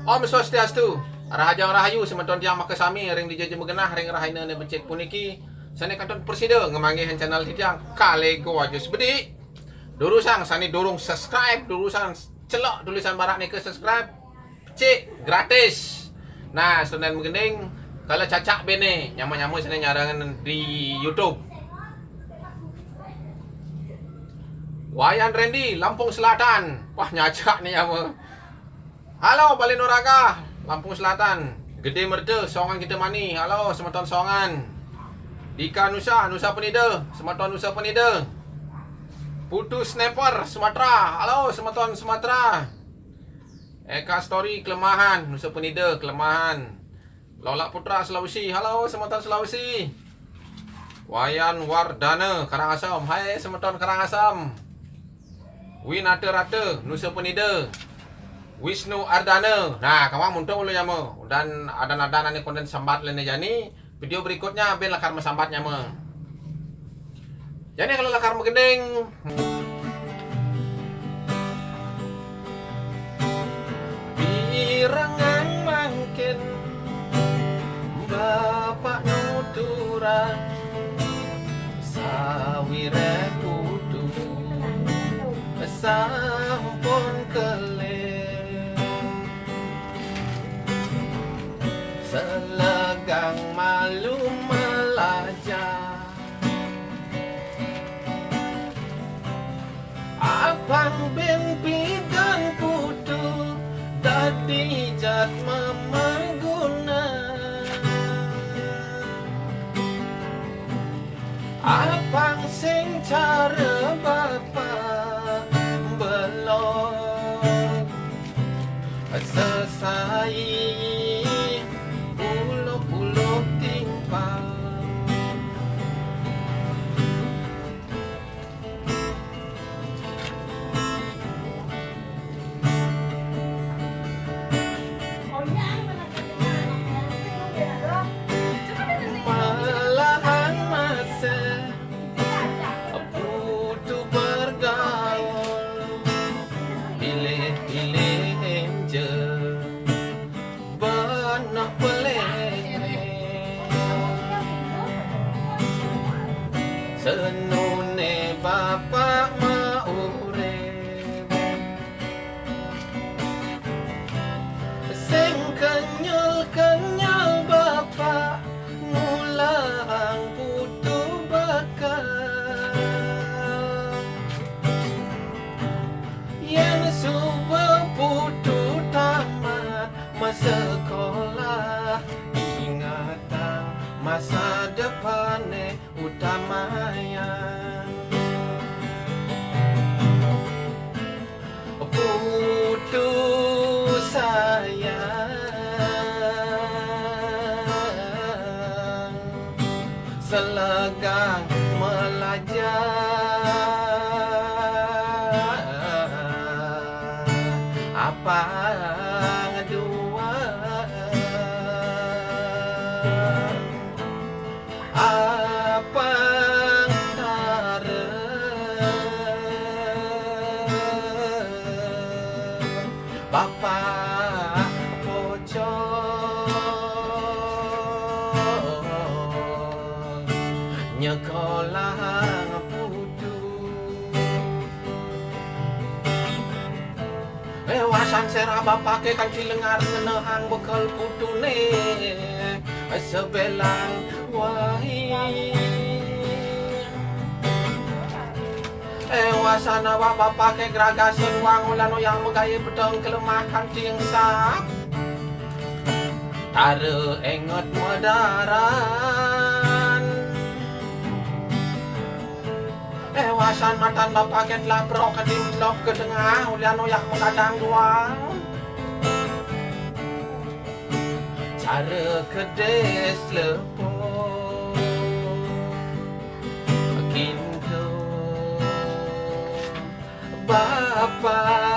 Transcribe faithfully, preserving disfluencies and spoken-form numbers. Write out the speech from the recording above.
Om Swastiastu, Rahajeng Rahayu semeton tiang makasami ring dija ja magenah ring rahina ané becik puniki, sané kantun prasida ngamanggihin channel titiang Kalego Ajus Bedik. Durusang sané durung subscribe, durusang celok tulisan barak nika subscribe, becik, gratis. Nah, sané magending, kala cacak béné, nyama-nyama sané nyarengin di YouTube. Wayan Randy, Lampung Selatan. Wah, nyacak né nyama. Halo, Bali Nuraga, Lampung Selatan. Gedé Merta, Songan Kita Mani. Halo, semeton Songan. Dika Nusa, Nusa Penida, semeton Nusa Penida. Putu Sniper, Sumatera. Halo, semeton Sumatera. Eka Story, Kelemahan, Nusa Penida, Kelemahan. Lola Putra, Sulawesi. Halo, semeton Sulawesi. Wayan Wardana, Karangasem. Hai, semeton Karangasem. Winata Rata, Nusa Penida. Wisnu Ardana. Nah, kamu muntung ulu nyama. Dan adan-adan ané kondén sambat lené jani. Video berikutnya, bin lakar masambat nyama. Jani kala lakar magending. Pirengang mangkin Bapak nuturang sawiré putu sampun kelih. Selegang malu malajah. Apang bin pidan putu dadi jat mamaguna. Apang sing cara bapa belog sesai buluk-buluk timpal. Malahan masih putu bergaul, pilih-pilih enje benah pelih. Senuné bapak maurip. Sing kenyel-kenyel bapak ngulang putu bakal. Yén suba putu tamat masekolah, ingatang masa depané utamayan. Putu sayang, selegang malajah, apang dua. Apang tara bapak pocong nyekolah putu. Éh, wasan sera bapaké kanti lengar ngenehang bekel putuné. Éh, sebelang wai. Éh, wasan awak bapaké gragasan wang ulan uyang magaé peteng kelemah kanti engsap. Tara enget madaran. Éh, wasan matan bapaké telah prok kadi lok ke tengah, ulian oyak mengkadang duang. Cara kedis lepung. Kintu bapa